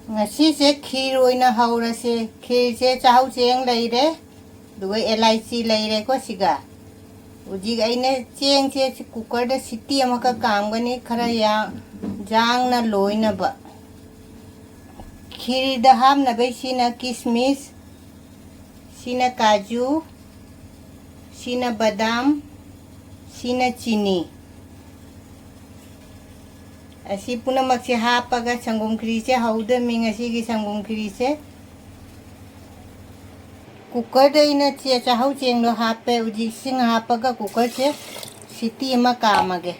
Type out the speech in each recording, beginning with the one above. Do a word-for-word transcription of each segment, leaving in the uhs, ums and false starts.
ꯉꯁꯤꯁꯦ ꯈꯤꯔ ꯑꯣꯏꯅ ꯍꯧꯔꯁꯦ꯫ ꯈꯤꯔꯁꯦ ꯆꯥꯛꯍꯥꯎ ꯆꯦꯡ ꯂꯩꯔꯦ, ꯑꯗꯨꯒ ꯑꯦꯂꯥꯏꯆꯤ ꯂꯩꯔꯦꯀꯣ꯫ ꯁꯤꯒ ꯍꯧꯖꯤꯛ ꯑꯩꯅ ꯆꯦꯡꯁꯦ ꯀꯨꯀꯔꯗ ꯁꯤꯇꯤ ꯑꯃꯈꯛ ꯀꯥꯝꯒꯅꯤ, ꯈꯔ ꯌꯥ-, ꯌꯥꯡꯅ ꯂꯣꯏꯅꯕ꯫ ꯈꯤꯔꯗ ꯍꯥꯞꯅꯕꯩ ꯁꯤꯅ ꯀꯤꯁꯃꯤꯁ, ꯁꯤꯅ ꯀꯥꯖꯨ, ꯁꯤꯅ ꯕꯗꯥꯝ, ꯁꯤꯅ ꯆꯤꯅꯤ꯫ ꯑꯁꯤ ꯄꯨꯝꯅꯃꯛꯁꯦ ꯍꯥꯞꯄꯒ ꯁꯪꯒꯣꯝ ꯈꯤꯔꯤꯁꯦ ꯍꯧꯗꯣꯏꯃꯤ꯫ ꯉꯁꯤꯒꯤ ꯁꯪꯒꯣꯝ ꯈꯤꯔꯤꯁꯦ ꯀꯨꯀꯔꯗ ꯑꯩꯅ ꯆꯦ-, ꯆꯥꯛꯍꯧ ꯆꯦꯡꯗꯣ ꯍꯥꯞꯄꯦ꯫ ꯍꯧꯖꯤꯛ ꯏꯁꯤꯡ ꯍꯥꯞꯄꯒ ꯀꯨꯀꯔꯁꯦ ꯁꯤꯇꯤ ꯑꯃ ꯀꯥꯝꯃꯒꯦ꯫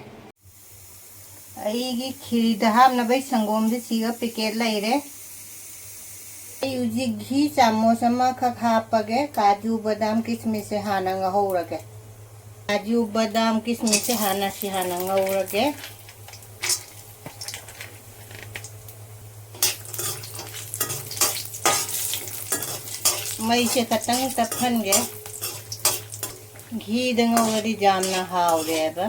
ꯑꯩꯒꯤ ꯈꯤꯔꯤꯗ ꯍꯥꯞꯅꯕꯩ ꯁꯪꯒꯣꯝꯁꯦ ꯁꯤꯒ ꯄꯦꯀꯦꯠ ꯂꯩꯔꯦ꯫ ꯑꯩ ꯍꯧꯖꯤꯛ ꯘꯤ ꯆꯥꯃꯁ ꯑꯃꯈꯛ ꯍꯥꯞꯄꯒꯦ꯫ ꯀꯥꯖꯨ, ꯕꯗꯥꯝ, ꯀꯤꯁꯃꯤꯁꯁꯦ ꯍꯥꯟꯅ ꯉꯧꯍꯧꯔꯒꯦ꯫ ꯀꯥꯖꯨ, ꯕꯗꯥꯝ, ꯀꯤꯁꯃꯤꯁꯁꯦ ꯍꯥꯟꯅ, ꯁꯤ ꯍꯥꯟꯅ ꯉꯧꯔꯒꯦ꯫ ꯃꯩꯁꯦ ꯈꯇꯪ ꯇꯞꯍꯟꯒꯦ꯫ ꯘꯤꯗ ꯉꯧꯔꯗꯤ ꯌꯥꯝꯅ ꯍꯥꯎꯔꯦꯕ꯫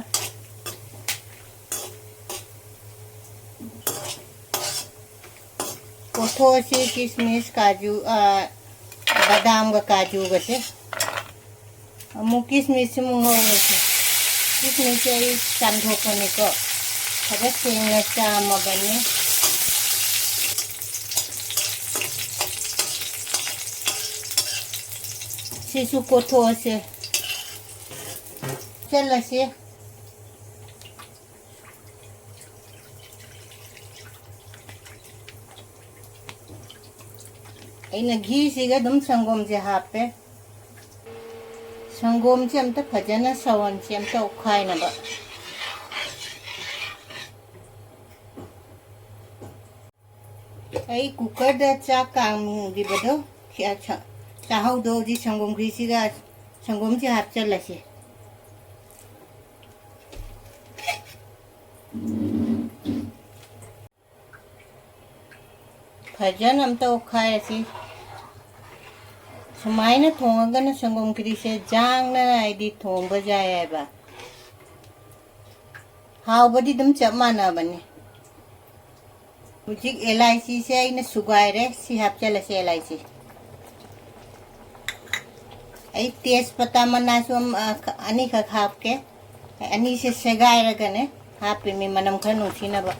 ꯀꯣꯊꯣꯛꯑꯁꯤ ꯀꯤꯁꯃꯤꯁ, ꯀꯥꯖꯨ, ꯑ, ꯕꯗꯥꯝꯒ ꯀꯥꯖꯨꯒꯁꯦ꯫ ꯑꯃꯨꯛ ꯀꯤꯁꯃꯤꯁꯁꯤ ꯑꯃꯨꯛ ꯉꯧꯔꯁꯤ꯫ ꯀꯤꯁꯃꯤꯁꯁꯦ ꯑꯩ ꯆꯥꯝꯊꯣꯛꯄꯅꯤꯀꯣ꯫ ꯐꯖ ꯁꯦꯡꯅ ꯆꯥꯝꯃꯕꯅꯤ꯫ ꯁꯤꯁꯨ ꯀꯣꯊꯣꯛꯑꯁꯦ꯫ ꯆꯜꯂꯁꯤ꯫ ꯑꯩꯅ ꯘꯤꯁꯤꯒ ꯑꯗꯨꯝ ꯁꯪꯒꯣꯝꯁꯦ ꯍꯥꯞꯄꯦ꯫ ꯁꯪꯒꯣꯝꯁꯦ ꯑꯝꯇ ꯐꯖꯅ ꯁꯧꯍꯟꯁꯤ, ꯑꯝꯇ ꯑꯣꯠꯈꯥꯏꯅꯕ꯫ ꯑꯩ ꯀꯨꯀꯔꯗ ꯆꯥꯛ ꯀꯥꯝꯈꯤꯕꯗꯣ, ꯁꯤ-, ꯑ, ꯁ-, ꯆꯥꯛꯍꯧꯗꯣ ꯍꯧꯖꯤꯛ ꯁꯪꯒꯣꯝ ꯈꯤꯔꯤꯁꯤꯒ ꯁꯪꯒꯣꯝꯁꯤ ꯍꯥꯞꯆꯜꯂꯁꯤ꯫ ꯐꯖꯅ ꯑꯝꯇ ꯑꯣꯠꯈꯥꯏꯔꯁꯤ꯫ ꯁꯨꯃꯥꯏꯅ ꯊꯣꯡꯉꯒꯅ ꯁꯪꯒꯣꯝ ꯈꯤꯔꯤꯁꯦ ꯌꯥꯡꯅ ꯍꯥꯏꯗꯤ ꯊꯣꯡꯕ ꯌꯥꯏ ꯍꯥꯏꯕ꯫ ꯍꯥꯎꯕꯗꯤ ꯑꯗꯨꯝ ꯆꯞ ꯃꯥꯟꯅꯕꯅꯤ꯫ ꯍꯧꯖꯤꯛ ꯑꯦꯂꯥꯏꯆꯤꯁꯦ ꯑꯩꯅ ꯁꯨꯒꯥꯏꯔꯦ꯫ ꯁꯤ ꯍꯥꯞꯆꯤꯜꯂꯁꯦ ꯑꯦꯂꯥꯏꯆꯤ꯫ ꯑꯩ ꯇꯦꯖꯄꯇꯥ ꯃꯅꯥꯁꯨ ꯑꯝ-, ꯑ, ꯈ-, ꯑꯅꯤꯈꯛ ꯍꯥꯞꯀꯦ꯫ ꯑꯅꯤꯁꯦ ꯁꯦꯒꯥꯏꯔꯒꯅꯦ ꯍꯥꯞꯄꯤꯃꯤ, ꯃꯅꯝ ꯈꯔ ꯅꯨꯡꯁꯤꯅꯕ꯫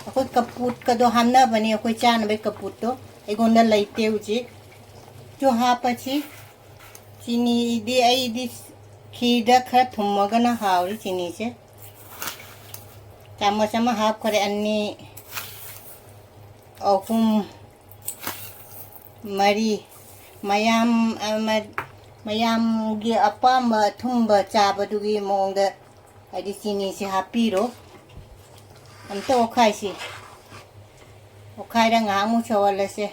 ꯑꯩꯈꯣꯏ ꯀꯄꯨꯠꯀꯗꯣ ꯍꯥꯞꯅꯕꯅꯤ, ꯑꯩꯈꯣꯏ ꯆꯥꯅꯕꯩ ꯀꯄꯨꯠꯇꯣ ꯑꯩꯉꯣꯟꯗ ꯂꯩꯇꯦ ꯍꯧꯖꯤꯛ꯫ ꯆꯨ ꯍꯥꯞꯄꯁꯤ꯫ ꯆꯤꯅꯤꯗꯤ ꯑꯩꯗꯤ ꯈꯤꯔꯗ ꯈꯔ ꯊꯨꯝꯃꯒꯅ ꯍꯥꯎꯔꯤ ꯆꯤꯅꯤꯁꯦ꯫ ꯆꯥꯃꯁ ꯑꯃ ꯍꯥꯞꯈ꯭ꯔꯦ꯫ ꯑꯅꯤ, ꯑꯍꯨꯝ, ꯃꯔꯤ꯫ ꯃꯌꯥꯝ, ꯑ, ꯃ-, ꯃꯌꯥꯝꯒꯤ ꯑꯄꯥꯝꯕ ꯑꯊꯨꯝꯕ ꯆꯥꯕꯗꯨꯒꯤ ꯃꯑꯣꯡꯗ ꯍꯥꯏꯗꯤ ꯆꯤꯅꯤꯁꯦ ꯍꯥꯞꯄꯤꯔꯣ꯫ ꯑꯝꯇ ꯑꯣꯠꯈꯥꯏꯁꯤ꯫ ꯑꯣꯠꯈꯥꯏꯔ ꯉꯥꯏꯍꯥꯛꯃꯨꯛ ꯁꯧꯍꯜꯂꯁꯦ꯫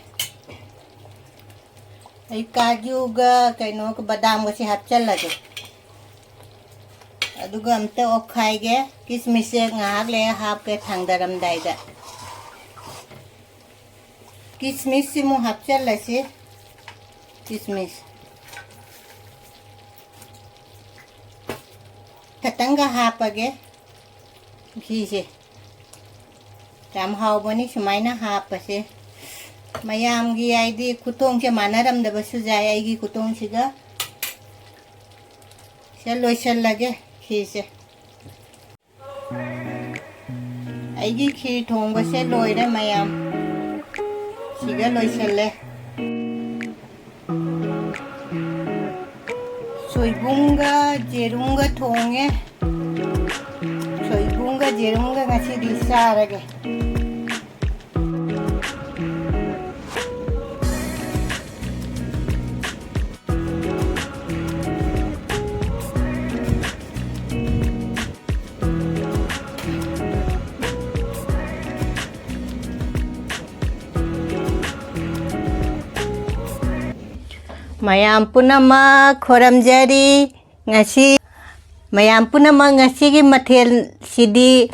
ꯑꯩ ꯀꯥꯖꯨꯒ ꯀꯩꯅꯣꯒ ꯕꯗꯥꯝꯒꯁꯦ ꯍꯥꯞꯆꯜꯂꯒꯦ꯫ ꯑꯗꯨꯒ ꯑꯝꯇ ꯑꯣꯠꯈꯥꯏꯒꯦ꯫ ꯀꯤꯁꯃꯤꯁꯁꯦ ꯉꯥꯏꯍꯥꯛ ꯂꯩꯔ ꯍꯥꯞꯀꯦ ꯊꯥꯡꯗꯔꯝꯗꯥꯏꯗ꯫ ꯀꯤꯁꯃꯤꯁꯁꯤꯃꯨꯛ ꯍꯥꯞꯆꯜꯂꯁꯤ꯫ ꯀꯤꯁꯃꯤꯁ ꯈꯇꯪꯒ ꯍꯥꯞꯄꯒꯦ꯫ ꯁꯤꯁꯦ ꯌꯥꯝ ꯍꯥꯎꯕꯅꯤ ꯁꯨꯃꯥꯏꯅ ꯍꯥꯞꯄꯁꯦ꯫ ꯃꯌꯥꯝꯒꯤ ꯍꯥꯏꯗꯤ ꯈꯨꯊꯣꯡꯁꯦ ꯃꯥꯟꯅꯔꯝꯗꯕꯁꯨ ꯌꯥꯏ꯫ ꯑꯩꯒꯤ ꯈꯨꯊꯣꯡꯁꯤꯒ ꯁꯤꯗ ꯂꯣꯏꯁꯜꯂꯒꯦ ꯈꯤꯔꯁꯦ꯫ ꯑꯩꯒꯤ ꯈꯤꯔ ꯊꯣꯡꯕꯁꯦ ꯂꯣꯏꯔꯦ ꯃꯌꯥꯝ꯫ ꯁꯤꯒ ꯂꯣꯏꯁꯜꯂꯦ꯫ ꯁꯣꯏꯕꯨꯝꯒ ꯌꯦꯔꯨꯝꯒ ꯊꯣꯡꯉꯦ꯫ ꯁꯣꯏꯕꯨꯝꯒ ꯌꯦꯔꯨꯝꯒ ꯉꯁꯤꯗꯤ ꯆꯥꯔꯒꯦ꯫ ꯃꯌꯥꯝ ꯄꯨꯝꯅꯃꯛ ꯈꯣꯔꯝꯖꯔꯤ꯫ ꯉꯁꯤ ꯃꯌꯥꯝ ꯄꯨꯝꯅꯃꯛ ꯉꯁꯤꯒꯤ ꯃꯊꯦꯜꯁꯤꯗꯤ,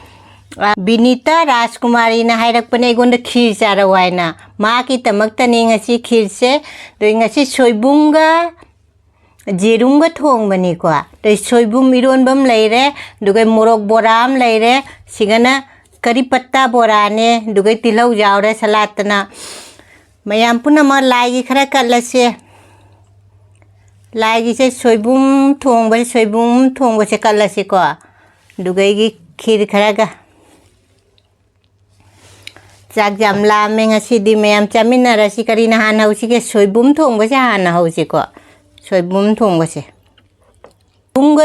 ꯑ, ꯕꯤꯅꯤꯇꯥ ꯔꯥꯖꯀꯨꯃꯥꯔꯤꯅ ꯍꯥꯏꯔꯛꯄꯅꯦ ꯑꯩꯉꯣꯟꯗ ꯈꯤꯔ ꯆꯥꯔꯛꯑꯣ ꯍꯥꯏꯅ꯫ ꯃꯍꯥꯛꯀꯤꯗꯃꯛꯇꯅꯤ ꯉꯁꯤ ꯈꯤꯔꯁꯦ꯫ ꯑꯗꯣ ꯉꯁꯤ ꯁꯣꯏꯕꯨꯝꯒ ꯌꯦꯔꯨꯝꯒ ꯊꯣꯡꯕꯅꯤꯀꯣ꯫ ꯑꯗꯩ ꯁꯣꯏꯕꯨꯝ ꯏꯔꯣꯟꯕ ꯑꯃ ꯂꯩꯔꯦ, ꯑꯗꯨꯒ ꯃꯣꯔꯣꯛ ꯕꯣꯔꯥ ꯑꯃ ꯂꯩꯔꯦ, ꯁꯤꯒꯅ ꯀꯔꯤ ꯄꯠꯇꯥ ꯕꯣꯔꯥꯅꯦ, ꯑꯗꯨꯒ ꯇꯤꯜꯍꯧ ꯌꯥꯎꯔꯦ ꯁꯂꯥꯠꯇꯅ꯫ ꯃꯌꯥꯝ ꯄꯨꯝꯅꯃꯛ ꯂꯥꯏꯒꯤ ꯈꯔ ꯀꯠꯂꯁꯦ꯫ ꯂꯥꯏꯒꯤꯁꯦ ꯁꯣꯏꯕꯨꯝ ꯊꯣꯡꯕꯁꯦ, ꯁꯣꯏꯕꯨꯝ ꯊꯣꯡꯕꯁꯦ ꯀꯠꯂꯁꯤꯀꯣ꯫ ꯑꯗꯨꯒ ꯑꯩꯒꯤ ꯈꯤꯔ ꯈꯔꯒ꯫ ꯆꯥꯛ ꯌꯥꯝ ꯂꯥꯝꯃꯦ ꯉꯁꯤꯗꯤ, ꯃꯌꯥꯝ ꯆꯥꯃꯤꯟꯅꯔꯁꯤ꯫ ꯀꯔꯤꯅ ꯍꯥꯟꯅ ꯍꯧꯁꯤꯒꯦ? ꯁꯣꯏꯕꯨꯝ ꯊꯣꯡꯕꯁꯦ ꯍꯥꯟꯅ ꯍꯧꯁꯤꯀꯣ꯫ ꯁꯣꯏꯕꯨꯝ ꯊꯣꯡꯕꯁꯦ꯫ ꯕꯨꯝꯒ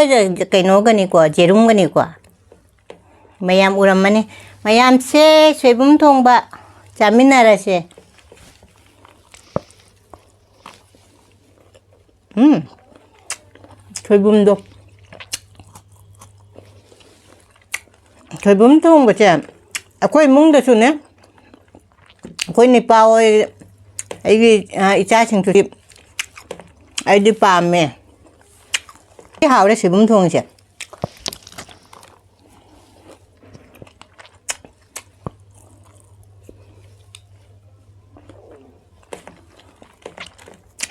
ꯀꯩꯅꯣꯒꯅꯤꯀꯣ, ꯌꯦꯔꯨꯝꯒꯅꯤꯀꯣ꯫ ꯃꯌꯥꯝ ꯎꯔꯝꯃꯅꯤ꯫ ꯃꯌꯥꯝꯁꯦ ꯁꯣꯏꯕꯨꯝ ꯊꯣꯡꯕ ꯆꯥꯃꯤꯟꯅꯔꯁꯦ꯫ ꯎꯝ, ꯁꯣꯏꯕꯨꯝꯗꯣ꯫ ꯁꯣꯏꯕꯨꯝ ꯊꯣꯡꯕꯁꯦ ꯑꯩꯈꯣꯏ ꯏꯃꯨꯡꯗꯁꯨꯅꯦ, ꯑꯩꯈꯣꯏ ꯅꯤꯄꯥ ꯍꯣꯏ, ꯑꯩꯒꯤ, ꯑ, ꯏꯆꯥꯁꯤꯡꯁꯨꯗꯤ ꯑꯩꯗꯤ ꯄꯥꯝꯃꯦ꯫ ꯍꯥꯎꯔꯦ ꯁꯣꯏꯕꯨꯝ ꯊꯣꯡꯉꯤꯁꯦ꯫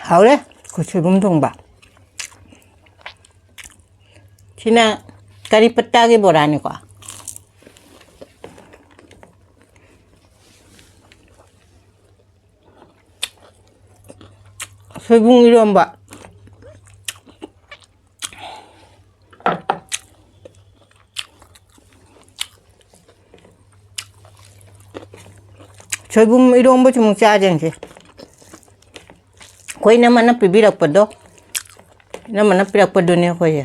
ꯍꯥꯎꯔꯦ, ꯑꯩꯈꯣꯏ ꯁꯣꯏꯕꯨꯝ ꯊꯣꯡꯕ꯫ ꯁꯤꯅ ꯀꯔꯤ ꯄꯠꯇꯥꯒꯤ ꯕꯣꯔꯥꯅꯤꯀꯣ꯫ ꯁꯣꯏꯕꯨꯝ ꯏꯔꯣꯝꯕ꯫ ꯁꯣꯏꯕꯨꯝ ꯏꯔꯣꯝꯕꯁꯨ ꯑꯃꯨꯛ ꯆꯥꯖꯦ ꯉꯁꯤ꯫ ꯑꯩꯈꯣꯏ ꯏꯅꯝꯃꯅ ꯄꯤꯕꯤꯔꯛꯄꯗꯣ, ꯏꯅꯝꯃꯅ ꯄꯤꯔꯛꯄꯗꯨꯅꯦ ꯑꯩꯈꯣꯏꯁꯦ꯫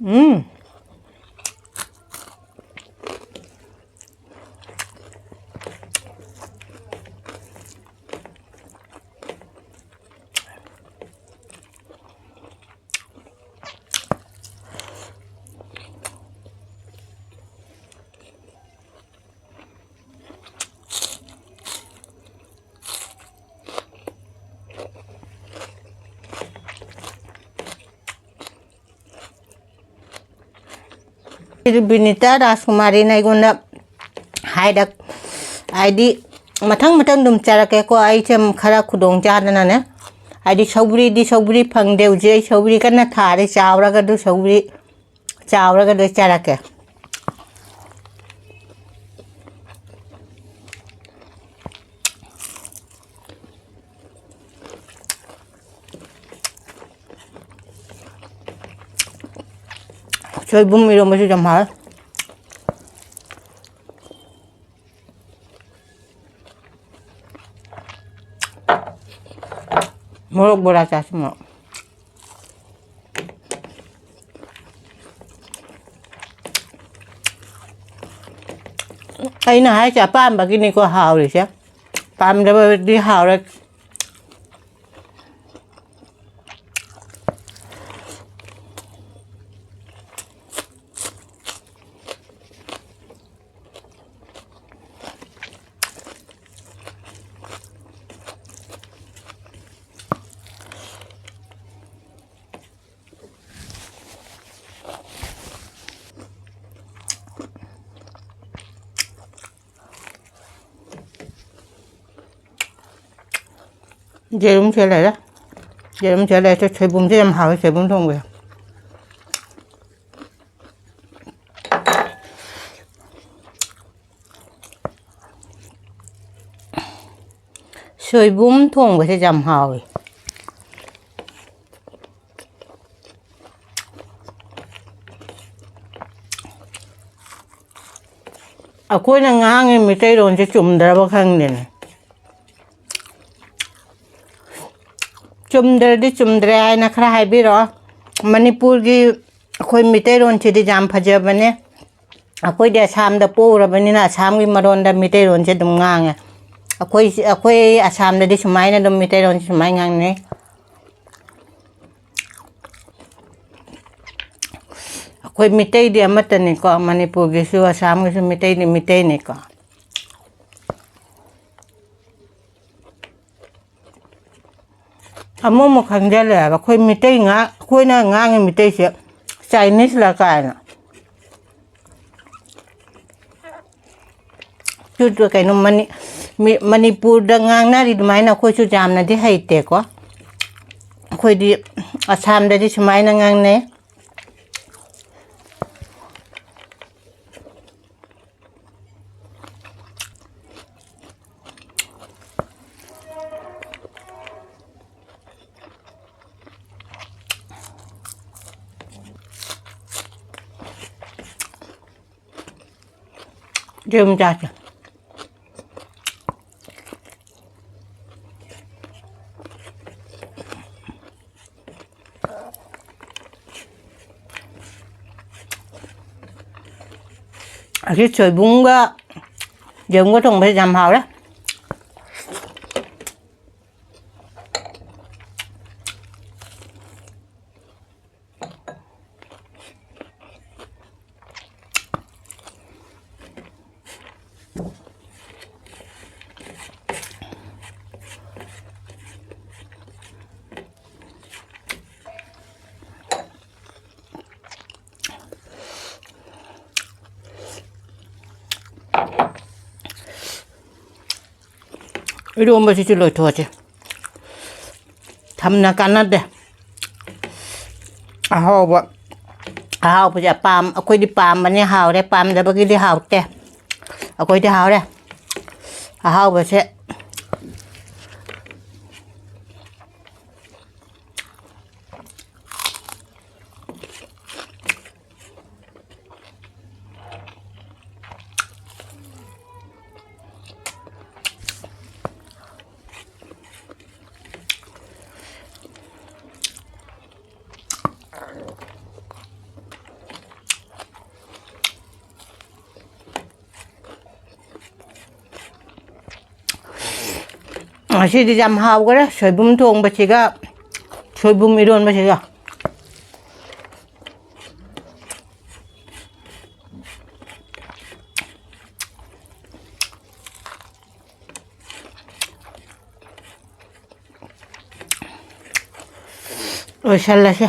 ꯎꯝ꯫ ꯕꯤꯅꯤꯇꯥ ꯔꯥꯖꯀꯨꯃꯥꯔꯤꯅ ꯑꯩꯉꯣꯟꯗ ꯍꯥꯏꯔꯛ-, ꯍꯥꯏꯗꯤ ꯃꯊꯪ ꯃꯊꯪ ꯑꯗꯨꯝ ꯆꯥꯔꯛꯀꯦꯀꯣ꯫ ꯑꯩꯁꯦ ꯈꯔ ꯈꯨꯗꯣꯡ ꯆꯥꯗꯅꯅꯦ, ꯍꯥꯏꯗꯤ ꯁꯧꯒ꯭ꯔꯤꯗꯤ, ꯁꯧꯒ꯭ꯔꯤ ꯐꯪꯗꯦ ꯍꯧꯖꯤꯛ꯫ ꯑꯩ ꯁꯧꯒ꯭ꯔꯤ ꯀꯟꯅ ꯊꯥꯔꯤ, ꯆꯥꯎꯔꯒ ꯑꯗꯨ ꯁꯧꯒ꯭ꯔꯤ ꯆꯥꯎꯔꯒ ꯂꯣꯏ ꯆꯥꯔꯛꯀꯦ꯫ ꯁꯣꯏꯕꯨꯝ ꯏꯔꯣꯝꯕꯁꯨ ꯌꯥꯝ ꯍꯥꯎꯋꯦ꯫ ꯃꯣꯔꯣꯛ ꯕꯣꯔꯥ ꯆꯥꯁꯤ, ꯃꯣꯔꯣꯛ꯫ ꯑꯩꯅ ꯍꯥꯏꯁꯦ ꯑꯄꯥꯝꯕꯒꯤꯅꯤꯀꯣ ꯍꯥꯎꯔꯤꯁꯦ, ꯄꯥꯝꯗꯕꯗꯤ ꯍꯥꯎꯔꯣꯏ꯫ ꯌꯦꯔꯨꯝꯁꯦ ꯂꯩꯔꯦ꯫ ꯌꯦꯔꯨꯝꯁꯦ ꯂꯩꯔꯦ꯫ ꯁꯣꯏꯕꯨꯝꯁꯦ ꯌꯥꯝ ꯍꯥꯎꯋꯦ, ꯁꯣꯏꯕꯨꯝ ꯊꯣꯡꯕꯁꯦ꯫ ꯁꯣꯏꯕꯨꯝ ꯊꯣꯡꯕꯁꯦ ꯌꯥꯝ ꯍꯥꯎꯋꯤ꯫ ꯑꯩꯈꯣꯏꯅ ꯉꯥꯡꯉꯤ ꯃꯩꯇꯩꯂꯣꯟꯁꯦ ꯆꯨꯝꯗ꯭ꯔꯕ ꯈꯪꯗꯦꯅꯦ꯫ ꯆꯨꯝꯗ꯭ꯔꯗꯤ ꯆꯨꯝꯗ꯭ꯔꯦ ꯍꯥꯏꯅ ꯈꯔ ꯍꯥꯏꯕꯤꯔꯛꯑꯣ꯫ ꯃꯅꯤꯄꯨꯔꯒꯤ ꯑꯩꯈꯣꯏ ꯃꯩꯇꯩꯂꯣꯟꯁꯤꯗꯤ ꯌꯥꯝ ꯐꯖꯕꯅꯦ꯫ ꯑꯩꯈꯣꯏꯗꯤ ꯑꯁꯥꯝꯗ ꯄꯣꯛꯎꯔꯕꯅꯤꯅ ꯑꯁꯥꯝꯒꯤ ꯃꯔꯣꯟꯗ ꯃꯩꯇꯩꯂꯣꯟꯁꯦ ꯑꯗꯨꯝ ꯉꯥꯡꯉꯦ꯫ ꯑꯩꯈꯣꯏ, ꯑꯩꯈꯣꯏ ꯑꯁꯥꯝꯗꯗꯤ ꯁꯨꯃꯥꯏꯅ ꯑꯗꯨꯝ ꯃꯩꯇꯩꯂꯣꯟꯁꯦ ꯁꯨꯃꯥꯏꯅ ꯉꯥꯡꯅꯩ꯫ ꯑꯩꯈꯣꯏ ꯃꯤꯇꯩꯗꯤ ꯑꯃꯠꯇꯅꯤꯀꯣ, ꯃꯅꯤꯄꯨꯔꯒꯤꯁꯨ ꯑꯁꯥꯝꯒꯤꯁꯨ ꯃꯤꯇꯩꯗꯤ ꯃꯤꯇꯩꯅꯤꯀꯣ꯫ ꯑꯃꯨꯛ ꯑꯃꯨꯛ ꯈꯪꯖꯜꯂꯦ ꯍꯥꯏꯕ, ꯑꯩꯈꯣꯏ ꯃꯤꯇꯩ ꯉꯥ-, ꯑꯩꯈꯣꯏꯅ ꯉꯥꯡꯉꯤ ꯃꯤꯇꯩꯁꯦ ꯆꯥꯏꯅꯤꯁꯂ ꯀꯥꯏꯅ꯫ ꯆꯨ-, ꯆꯨ-, ꯀꯩꯅꯣ, ꯃꯅꯤ-, ꯃꯤ-, ꯃꯅꯤꯄꯨꯔꯗ ꯉꯥꯡꯅꯔꯤ ꯑꯗꯨꯃꯥꯏꯅ ꯑꯩꯈꯣꯏꯁꯨ ꯌꯥꯝꯅꯗꯤ ꯍꯩꯇꯦꯀꯣ꯫ ꯑꯩꯈꯣꯏꯗꯤ ꯑꯁꯥꯝꯗꯗꯤ ꯁꯨꯃꯥꯏꯅ ꯉꯥꯡꯅꯩ, ꯌꯦꯔꯨꯝ ꯆꯥꯁꯦ꯫ ꯑꯁꯤ ꯁꯣꯏꯕꯨꯝꯒ ꯌꯦꯔꯨꯝꯒ ꯊꯣꯡꯕꯁꯦ ꯌꯥꯝ ꯍꯥꯎꯔꯦ꯫ ꯏꯔꯣꯝꯕꯁꯤꯁꯨ ꯂꯣꯏꯊꯣꯛꯑꯁꯤ꯫ ꯊꯝꯅ ꯀꯥꯟꯅꯗꯦ꯫ ꯑꯍꯥꯎꯕ, ꯑꯍꯥꯎꯕꯁꯦ ꯑꯄꯥꯝ-, ꯑꯩꯈꯣꯏꯗꯤ ꯄꯥꯝꯕꯅꯤ ꯍꯥꯎꯔꯦ, ꯄꯥꯝꯗꯕꯒꯤꯗꯤ ꯍꯥꯎꯇꯦ꯫ ꯑꯩꯈꯣꯏꯗꯤ ꯍꯥꯎꯔꯦ ꯑꯍꯥꯎꯕꯁꯦ꯫ ꯉꯁꯤꯗꯤ ꯌꯥꯝ ꯍꯥꯎꯈꯔꯦ, ꯁꯣꯏꯕꯨꯝ ꯊꯣꯡꯕꯁꯤꯒ ꯁꯣꯏꯕꯨꯝ ꯏꯔꯣꯟꯕꯁꯤꯒ꯫ ꯂꯣꯏꯁꯜꯂꯁꯦ꯫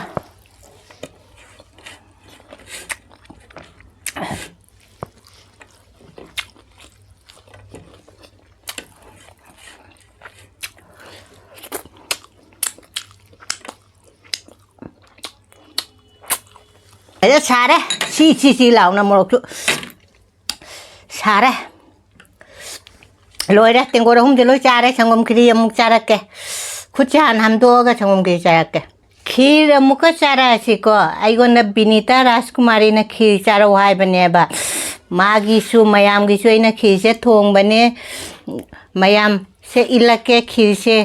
ꯑꯗ ꯁꯥꯔꯦ꯫ ꯁꯤ, ꯁꯤ, ꯁꯤ ꯂꯥꯎꯅ ꯃꯣꯔꯣꯛꯁꯨ ꯁꯥꯔꯦ꯫ ꯂꯣꯏꯔꯦ꯫ ꯇꯦꯡꯀꯣꯠ ꯑꯍꯨꯝꯁꯦ ꯂꯣꯏ ꯆꯥꯔꯦ꯫ ꯁꯪꯒꯣꯝ ꯈꯤꯔꯤ ꯑꯃꯨꯛ ꯆꯥꯔꯛꯀꯦ꯫ ꯈꯨꯠꯁꯦ ꯍꯥꯟꯅ ꯍꯥꯝꯗꯣꯛꯑꯒ ꯁꯪꯒꯣꯝ ꯈꯤꯔꯤ ꯆꯥꯔꯛꯀꯦ꯫ ꯈꯤꯔ ꯑꯃꯨꯛꯀ ꯆꯥꯔꯛꯑꯁꯤꯀꯣ꯫ ꯑꯩꯉꯣꯟꯗ ꯕꯤꯅꯤꯇꯥ ꯔꯥꯖꯀꯨꯃꯥꯔꯤꯅ ꯈꯤꯔ ꯆꯥꯔꯛꯑꯣ ꯍꯥꯏꯕꯅꯦꯕ꯫ ꯃꯥꯒꯤꯁꯨ ꯃꯌꯥꯝꯒꯤꯁꯨ ꯑꯩꯅ ꯈꯤꯔꯁꯦ ꯊꯣꯡꯕꯅꯦ꯫ ꯃꯌꯥꯝꯁꯦ ꯏꯜꯂꯛꯀꯦ ꯈꯤꯔꯁꯦ꯫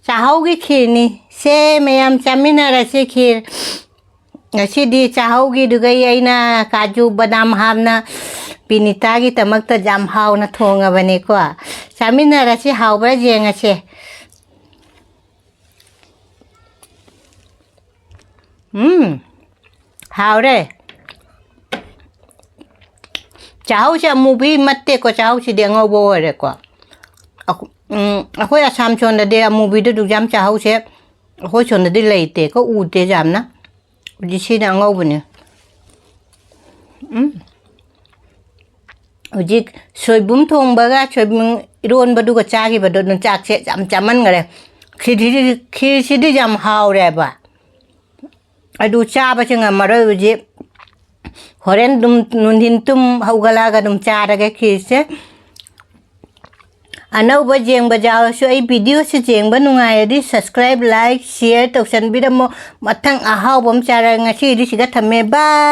ꯆꯥꯛꯍꯥꯎꯒꯤ ꯈꯤꯔꯅꯤ꯫ ꯁꯦ ꯃꯌꯥꯝ ꯆꯥꯃꯤꯟꯅꯔꯁꯤ ꯈꯤꯔ꯫ ꯉꯁꯤꯗꯤ ꯆꯥꯛꯍꯥꯎꯒꯤꯗꯨꯒ ꯑꯩꯅ ꯀꯥꯖꯨ ꯕꯗꯥꯝ ꯍꯥꯞꯅ ꯕꯤꯅꯤꯇꯥꯒꯤꯗꯃꯛꯇ ꯌꯥꯝ ꯍꯥꯎꯅ ꯊꯣꯡꯉꯕꯅꯦꯀꯣ꯫ ꯆꯥꯃꯤꯟꯅꯔꯁꯤ, ꯍꯥꯎꯕ꯭ꯔꯥ ꯌꯦꯡꯉꯁꯦ꯫ ꯎꯝ, ꯍꯥꯎꯔꯦ꯫ ꯆꯥꯛꯍꯥꯎꯁꯦ ꯑꯃꯨꯕꯤ ꯅꯠꯇꯦꯀꯣ, ꯆꯥꯛꯍꯥꯎꯁꯤꯗꯤ ꯑꯉꯧꯕ ꯑꯣꯏꯔꯦꯀꯣ꯫ ꯑꯈꯣ-, ꯎꯝ, ꯑꯩꯈꯣꯏ ꯑꯁꯥꯝ ꯁꯣꯝꯗꯗꯤ ꯑꯃꯨꯕꯤꯗꯨ ꯑꯗꯨꯛ ꯌꯥꯝ ꯆꯥꯛꯍꯥꯎꯁꯦ ꯑꯩꯈꯣꯏ ꯁꯣꯝꯗꯗꯤ ꯂꯩꯇꯦꯀꯣ, ꯎꯗꯦ ꯌꯥꯝꯅ꯫ ꯍꯧꯖꯤꯛ ꯁꯤꯅ ꯑꯉꯧꯕꯅꯦ꯫ ꯎꯝ꯫ ꯍꯧꯖꯤꯛ ꯁꯣꯏꯕꯨꯝ ꯊꯣꯡꯕꯒ ꯁꯣꯏꯕꯨꯝ ꯏꯔꯣꯟꯕꯗꯨꯒ ꯆꯥꯈꯤꯕꯗꯣ ꯑꯗꯨꯝ ꯆꯥꯛꯁꯦ ꯌꯥꯝ ꯆꯥꯃꯟꯈꯔꯦ꯫ ꯈꯤꯔꯁꯤꯗꯤ, ꯈꯤꯔꯁꯤꯗꯤ ꯌꯥꯝ ꯍꯥꯎꯔꯦꯕ꯫ ꯑꯗꯨ ꯆꯥꯕꯁꯦ ꯉꯝꯃꯔꯣꯏ ꯍꯧꯖꯤꯛ꯫ ꯍꯣꯔꯦꯟ ꯑꯗꯨꯝ ꯅꯨꯡꯊꯤꯟ ꯇꯨꯝ ꯍꯧꯒꯠꯂꯛꯑꯒ ꯑꯗꯨꯝ ꯆꯥꯔꯒꯦ ꯈꯤꯔꯁꯦ꯫ ꯑꯅꯧꯕ ꯌꯦꯡꯕ ꯌꯥꯎꯔꯁꯨ ꯑꯩ videoꯁꯦ ꯌꯦꯡꯕ ꯅꯨꯡꯉꯥꯏꯔꯗꯤ subscribe, like, share ꯇꯧꯁꯟꯕꯤꯔꯝꯃꯣ꯫ ꯃꯊꯪ ꯑꯍꯥꯎꯕ ꯑꯃ ꯆꯥꯔꯒ ꯉꯁꯤꯗꯤ ꯁꯤꯗ ꯊꯝꯃꯦ꯫ Bye꯫